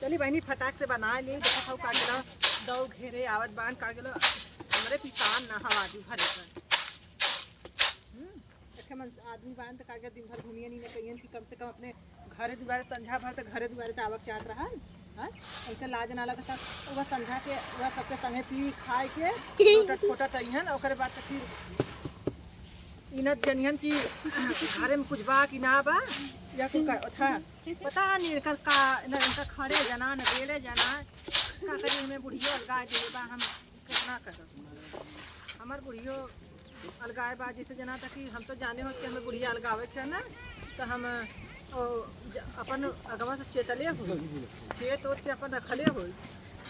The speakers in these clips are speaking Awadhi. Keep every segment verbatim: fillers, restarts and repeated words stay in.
चली बहिनी, फटाक से बनाइ ली। देखत हउ का गेलो, दौ घेरे आवत बान का गेलो, हमरे पिसान ना हवा दी भरे पर। हम्म, देखे मन आदमी बान त का गेलो, दिन भर घूमियन ही न कहियन कि कम से कम अपने घरे दुआरे संझा भर त घरे दुआरे त आवक चाहत रहन। हाँ? ऐसे लाज ना लगत, वह संझा के वह सबके संगे पी खाए के लोटत फोटत अइहन, ओकरे बाद त फिर इनत जनिहन कि घरे में कुछ बा कि ना बा, या कुछ का, था। पता नहीं इनकर का, ना इनका खड़े जना, न बेड़े जना, का करी, हमें बुढ़ियो अलगा दे बा, हम कितना करब। हमार बुढ़ियो अलगाए बा, जैसे जना था कि हम तो जाने हो कि हमें बुढ़िया अलगावे के है ना, तो हम ओ, ज-, अपन अगवा से चेतले हो, खेत ओत के अपन रखले हो,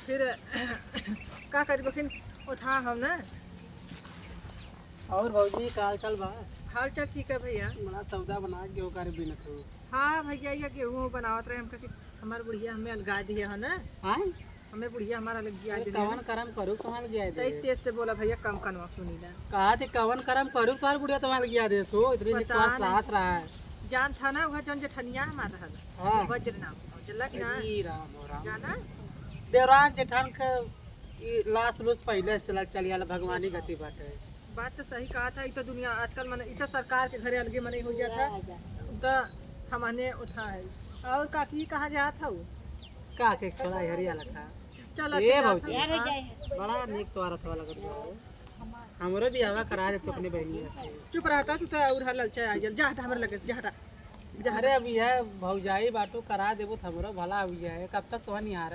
फिर का करी, लेकिन उठा हम ना। और भौजी, का हाल चाल बा? हाल चाल ठीक है भैया। बड़ा सौदा बना के गेहूं कारे बीनत हो। हाँ भैया, ये गेहूं बनावत रहे, हमका कि हमार बुढ़िया हमें अलगा दिए है ना। हाँ? हमें बुढ़िया हमार अलगिया अरे, दिए कवन है। करम करू, कहाँ अलगिया तई दिए? तेज से बोला भैया, कम कनवा सुनी ना। कहा थी, कवन करम करू, तोहार बुढ़िया तुम्हार अलगिया दे सो, इतनी पता निकवास नहीं। लास रहा है। जान था ना, वह जौन जेठनिया हमार रहल। हाँ। वज्र नाम, चला कि ना? अरे राम, हो राम। जाना? देवराज जेठान के ई लास लूस पहिले से चला, चली आला, भगवानी गति बाटे। बात तो सही कहा था, ई तो दुनिया आजकल मने, ई तो सरकार के घरे अलगे मने हो गया था। तो हमने उठा है। और काकी कहाँ जात हऊ? का के छोड़ा हरिया लखा। चल, ए अच्छा, भौजी, जा। बड़ा नीक तोहरा हथवा लगत बा हो। हमरो बियाहवा करा दे तू अपने बहिनिया से। चुप रहता तू तो, और हर ललचा आ गेल। जा हटा, हमरे लगे से, जा हटा। जा हटा। अरे, अब यह भौजाई बाटू करा देबो त हमरो भला हो जाए। कब तक तोह निहार?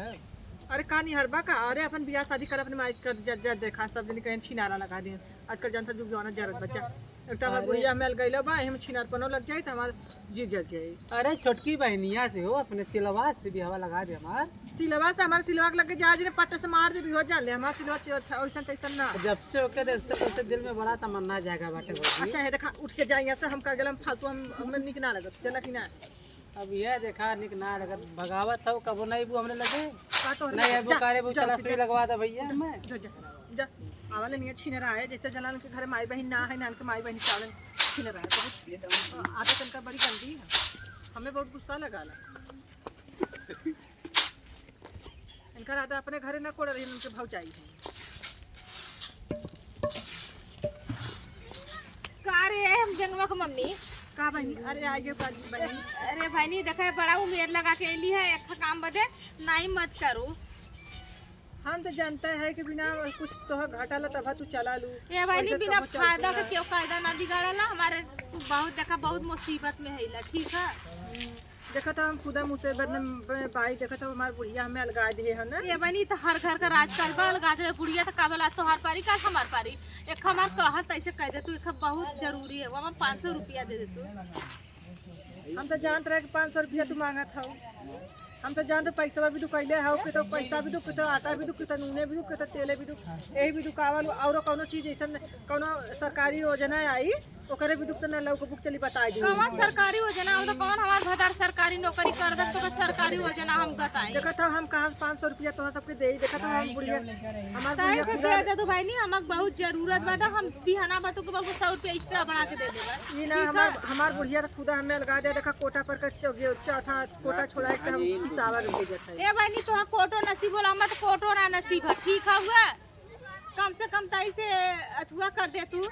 अरे, का निहारबा का? अरे, अपन बियाह शादी कर, अपने माई कर, जा, जा, देखा, सब जने कहें छिनारा लगा दिए। आजकल जानता जुग जमाना जरत बच्चा। एक तो हमार अरे। बुढ़िया हमें अलगैला बा, एहमे छिनारपनो लग जाई, तो हमार जी जल जाई। अरे, छोटकी बहनिया से हो, अपने सिलवा से बियाहवा लगा दे हमार। सिलवा से, हमार सिलवा के लगे जा, जिन्हें पट्टे से मार देबी हो, जान ले, हमार सिलवा च-, अच्छा, ओइसन तैसन ना। जब से ओके देख से, तब से दिल में बड़ा तमन्ना जागा बाटे भौजी। अच्छा है, देखा, उठ के जाए यहाँ से, हम का गेल, हम फालतू, हम, हमें निक ना लगत, चला कि ना? अब यह देखा, निक ना लगत, भगावत हौ, कबो नहीं बू हमरे लगे। का तोहरे नहीं लगे? अबू जा, कारे बू, जा, चला जा, सुई जा। लगवा दे भैया। मैं जा, जा, जा। आवा ले निया छिनरा है, जैसे जनान के घरे माई बहिन ना है, नान के माई बहिन चालन छिनरा है, बहुत आदत इनका बड़ी गंदी है, हमें बहुत गुस्सा लगाला। इनका राधा अपने घरे ना कोड़ा रही, उनके भौजाई है। का रे, हम जंगवा के मम्मी। का बहिनी? अरे, आइए बाजी बहिनी। अरे बहिनी, देखे, बड़ा उमेर लगा के अइली है, एक ठा काम बदे नाई मत करू। हम तो जानता है कि बिना कुछ तोह घाटा ला तब तू चला लू। ए बहिनी, वैसे बिना कबो चलते फायदा के ना। क्यों कायदा ना बिगाड़ला, हमारे तू बहुत, देखा, बहुत मुसीबत में है ला, ठीक है? देखत हौ हम खुदा मुँह से बदनाम ब-, बाई, देखत हौ हमार बुढ़िया हमें अलगा दिए है ना। ए बहिनी, त हर घर का राजकाज बा, अलगा दे बुढ़िया, त का भला तोहार पारी, का हमार पारी? एक हमार कहत ऐसे कह दे तू, एक बहुत जरूरी है, वो हमार पाँच सौ रुपया दे दे तू। हम तो जानत रहे कि पाँच सौ रुपया तू मांगत हौ, हम तो जानत पैसा भी दुकैले हौ, कि तो पैसा भी दुख, कि तो आटा भी दुख, कि तो नूने भी दुख, कि तो तेले भी दुख, यही भी दुकावल, और कौनो चीज ऐसा कौनो सरकारी योजना आई, ओकरे भी दुख त ना लौक बुक चली बताई दी। कौन सरकारी योजना? हम तो कौन हमार भतार सरकारी नौकरी कर दे, तो सरकारी योजना हम बताई। देखत हौ हम कहाँ पाँच सौ रुपया तोहर सबके देई, देखत हौ हम बुढ़िया, हमार तहे बुढ़िया से पूरा दे दे तू भाई, नहीं, हमक बहुत जरूरत बाटा, हम बिहाना बाटू के बल्कि सौ रुपया extra बढ़ा के दे देबा। ई ना ठीक हमार, है? हमार बुढ़िया त खुदा हमें अलगा दे, देखा कोटा पर का चौ-, चौथा कोटा छोड़ा के हम पिसावा के भेजत है। ए बहिनी, तोहा कोटो नसीब होला, मत कोटो ना नसीब है, ठीक है हुआ? कम से कम तई से अथुआ कर दे तू।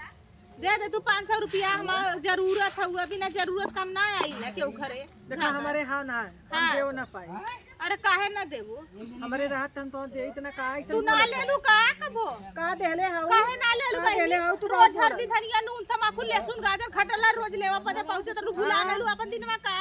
दे दे तू पाँच सौ रुपया, हमार जरूरत है, अभी ना जरूरत कम ना आई ना केहू घरे। देखा, ना हमारे हाँ ना है, हम हाँ। देव ना पाई। अरे काहे ना देबू? हमरे रहत हम तो दे इतना का है, तू ना ले लू का कबो? का देले हऊ? काहे ना ले लू का बहिनी? देले हऊ तू रोज बहुत हल्दी, बड़ा। धनिया, नून, तमाकू, लहसुन, गाजर, खटला रोज लेवा पदे पहुंचे त भुला हाँ। गेलू अपन दिनवा का?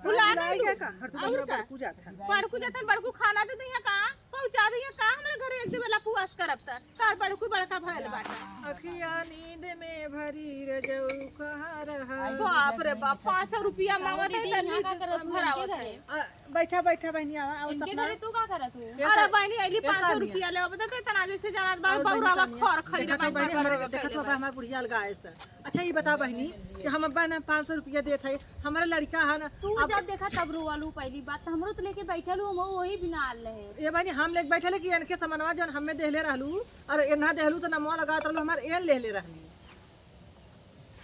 भुला भुला गेलू। गया का? हर तू और हमरा का? बड़कू जात है। बड़कू जात है, बड़कू खाना दे दिया का? पहुँचा दिया का हमरे घरे एक दो बेला पुआस करब त? तार बड़कू बड़का भयल बाटा। अखिया नींद में भरी रजऊ कहाँ रहा? बाप रे बाप, पाँच सौ रुपया मांगत है, दीदी, यहाँ का करत तनी हूँ, इनके घरे? आ, बैठा, बैठा बहिनी, आवा, आवा, इनके सपना। घरे तू का करत हूँ? अरे बहिनी, अइली पाँच सौ रुपया लेवा, बता तो इतना जैसे जानत बा, और बहिनी बौरावा सानिया, खर खइले देखत हो बहिनी, बहिनी, हमरे, देखत हो बा हमार बुढ़िया अलगा है सर। अच्छा, ई बतावा बहिनी कि हम अब्बा ना पाँच सौ रुपया देत है, हमारा लड़का है ना, तू अब जब देखा तब रोवलू, पहली बात तो हमरो तो लेके बैठल हूँ, हम वही बिना आल रहे। ए बहिनी, हम लेके बैठल है कि इनके सामानवा जौन हमें देहले रहलू और एन्हा देहलू तो नमवा लगावत रहलू, हमार एन लेहले रहली।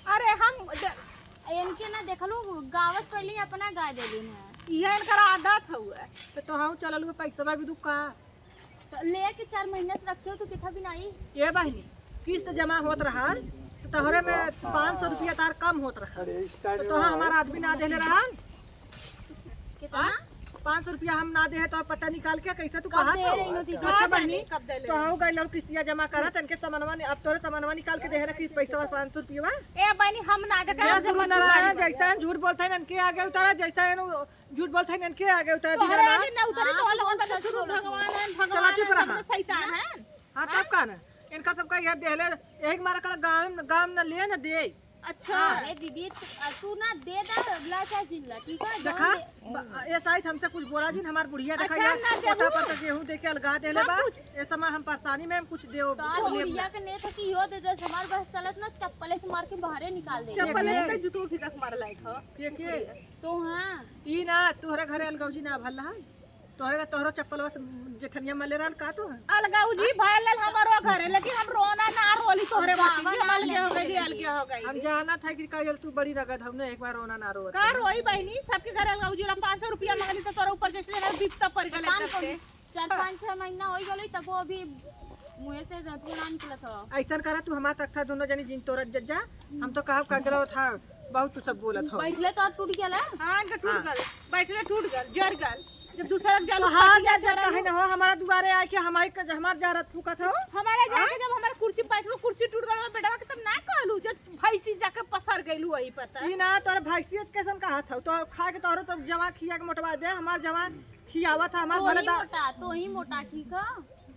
अरे हम द- इनके ना देखलू, गावस पहले ही अपना गा देली ना। इहे इनकर आदत हउए। तो तोहू चलल हुए पैसवा भी दुका। तो लेके चार महीना से रखे हो, तू किथा भी नाई। ए बहिनी, किस्त जमा होत रहल, तो तोहरे में पाँच सौ रुपया तार कम होत रहल। अरे, इस time तो में तोहा हमार आदमी ना देले रहल। कितना? हाँ? पाँच सौ रुपया हम ना देहे तो पट्टा निकाल के कैसे तू कब कहा दे तो? रही हो दीदी? अच्छा कब बहिनी, देले, कब देले? तो हम गइल और किस्तिया जमा करा, तनके सामानवा नि-, अब तोरे सामानवा निकाल के देहे ना किस्त पैसा पाँच सौ रुपया। ए बहिनी, हम ना देखे, ये हम गुरु जमा नारायण करा। जैसा झूठ बोलता है, इनके आगे उतारा, जैसा है ना झूठ बोलत है, इनके आगे उतार दी तोहरे ना। आगे ना उतरे, हाँ, तोहरे तो लोगन बहुत बता सच शुरू बोलत भगवान है, हो। भगवान चला चुप है, रहा। सबसे शैतान है। हाँ, हाँ? तब का ना? इनका सबका यह देहले, यही मारा कल गाँव, गाँव न ले न दे। अच्छा। हाँ। अरे दीदी, तू, तू ना दे दा, ला चाहे जिन ला, ठीक है? देखा, जौन दे- ब-, ये साइज हमसे कुछ बोला जिन, हमार बुढ़िया देखा अच्छा, ये ना देबू। कोटा पर के गेहूं देके अलगा देले ना बा। कुछ। ये समय हम परेशानी में हम कुछ देव, तो आज लेब बुढ़िया ना। के नेत है कि यो दे दे, हमार बस चलत ना, चप्पले से मार के बाहरे निकाल दे। चप्पले से जूतों भी तक मार लायक हो। के, के? तो हाँ। ई ना, तोहरे घरे अलगौजी ना भल है? तोहरे, तोहरो चप्पलवा से जेठनिया मले रहल का तो है? अलगौजी भल हमरो घरे, लेकिन हम रोना ना रोली तोहरे अब मती, बाबा हम ना अलगे हो लेके गई, चली। अलगे हो गई। हम जानत है कि काजल तू बड़ी रगद हऊ ना, एक बार रोना ना रोवत का है। रोई बहिनी, सबके घरे अलगौजी ला पाँच सौ रुपया मांगली तो तोरा ऊपर जैसे ना बिपता पड़ गले काम सबके। करी। चार पाँच छह महीना हो गइल, तब वो अभी मुँहे से रतिया ना निकलत हो। ऐसन करा तू हमार तख्ता दोनों जनी जिन तोरत जज्जा, हम तो कहब का गलत था, बहुत तू सब बोलत हो। बैठले तो टूट गया। हाँ, इनका टूट हाँ। गल, बैठले टूट गल, जर गल। जब दूसरा के जालू तो हाँ, फट गया, जा, जा, जरा कहे लू। ना हो, हमारा दुआरे आके हमारी क-, हमार जारत फूकत हो। हमारे जाके हाँ? जब हमारा कुर्सी बैठलो, कुर्सी टूट गल, बेटवा के तब ना कहलू, जब भैंसी जाके पसर गइलू वही पता। ई ना, तोरे भैंसियत कैसन कहत हो? तो खा के तोहरो तो जमा खिया के मोटवा दे, हमार जमा खियावत है, हमार तो भले ही दा- मोटा, तो ही मोटा, ठीक है?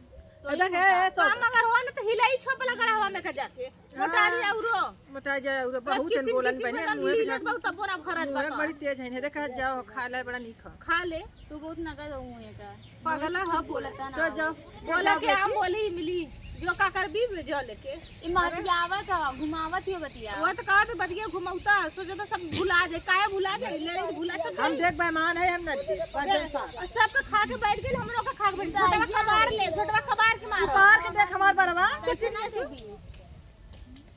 तो ही देख, मोटा। ए, सब काम अगर हो ना तो हिलाई छोपला गड़ा हवा में के जाके। मोटा हाँ। जाए औरो। मोटा जाए औरो, बहुत तन बोलन बने, मुँहे भी बहुत तब बोरा भरत मुँहे बा। बड़ी तेज है, देखा जाओ, खा ले, बड़ा नीक हो। खा ले। तू बहुत नगद हो मुँहे का। पागल बहुत है, कुछ बोलता ना तो हो। जाओ। बोला जाओ के आम बेटी। बोली मिली, जो का करबी, जो लेके। ई महतियावत ह, घुमावत ही बतिया। वो तो कहत बतिया घुमौता, सोचे तो सब भुला जाए, काहे भुला जाए, ले ले भुला सब हम जाए। देख बेईमान है, हम ना दे, बादल साहब। और सबका खा के बैठ गइल, हमरो का खा के बैठ गइल। छोटवा कबार ले, छोटवा कबार के मारो। उपार के देख हमार बरवा। कैसे ना देबी?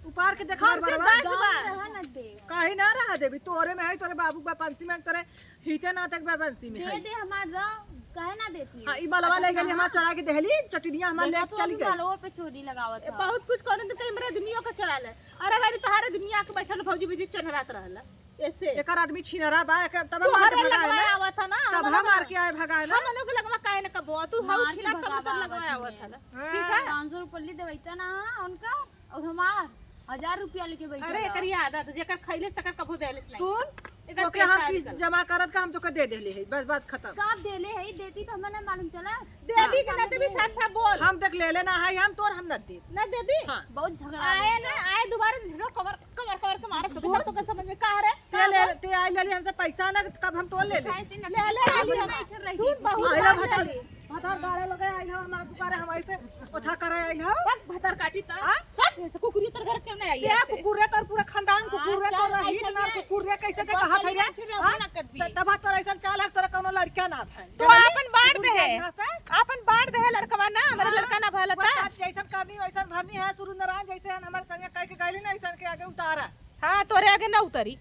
उपार के देख हमार बरवा। गाँव में रहा ना दे। काहे ना रहा देबी? तोरे में है, तोरे बाबू बा पंसी में, तोरे हीते ना तक बा पंसी में दे है। दे हमार रह, काहे ना देती है? हाँ, ई बलवा ले गली, हमार चोरा के देहली, चटिनिया हमार ले चली गई। बलवा पे चोरी लगावत ए, है। बहुत कुछ करे तो कहीं मेरे आदमियों का चोरा ले। अरे भाई, तोहरे आदमी आके बैठल भौजी, भौजी चढ़रात रहला। ऐसे। एकर आदमी छिनरा बा, एकर तब तू मार के हमारे भगाए लगवा ना। आवत है ना, तब हम मार के आए भगाए ना। हम लोग लगवा काहे ना कबो, तू हऊ मार के छिना कब भगावा तक लगवा आवत आवत है। है ना। हाँ। ठीक है? पाँच सौ रुपया देवैता ना उनका, और हमार हजार रुपया लेके बैठल अरे, है। एकर ये आदत, जेकर खैले तकर कबो देले नहीं। सुन, एकर तोके पैसा हम किस्त निकल। जमा करत का हम तोके दे देले है, बस बात खत्म। कब देले है, देती तो हमें ना मालूम चला। देबी कि ना देबी, साफ साफ बोल। हम तक ले लेना है, हम तोर हम न दे। ना देबी? हाँ। बहुत झगड़ा आए ना, आए दोबारा झगड़ा कवर, कवर, कवर के मारत होबे, तब तो के समझ में का रे? ते ले, ते आई लेली हमसे पैसा ना, कब हम तोर ले ले? ले, ले, ले, ले। सुन, बहुत आई लो बात भतार, है। भतार गाड़ा लगे आई हो हमारा दुकान, हम ऐसे ओथा करे आई हो। बक भतार काटी त। हाँ? बक, ऐसे कुकुरी तोर घर क्यों नहीं आई ये ऐसे? कुकुरे तोर पूरा खानदान हाँ, कुकुरे चल, तोर रही ऐसे ना, क्या? कुकुरे कैसे ते बस कहा था चलिए, ये? फिर हाँ? ना कटबी। त-, तब तोर ऐसा चाल है, तोरा कोनो लड़का ना भाई। तो आपन बांट दे है। आपन बांट दे है लड़कवा ना, हमारे हाँ, लड़का ना भला वो ता। बात जैसन करनी वैसन भरनी है, सुरु नारायण जैसे हन हमारे संगे कह के गइली ना, ऐसन के आगे उतारा। हाँ, तोरे आगे ना उतरी।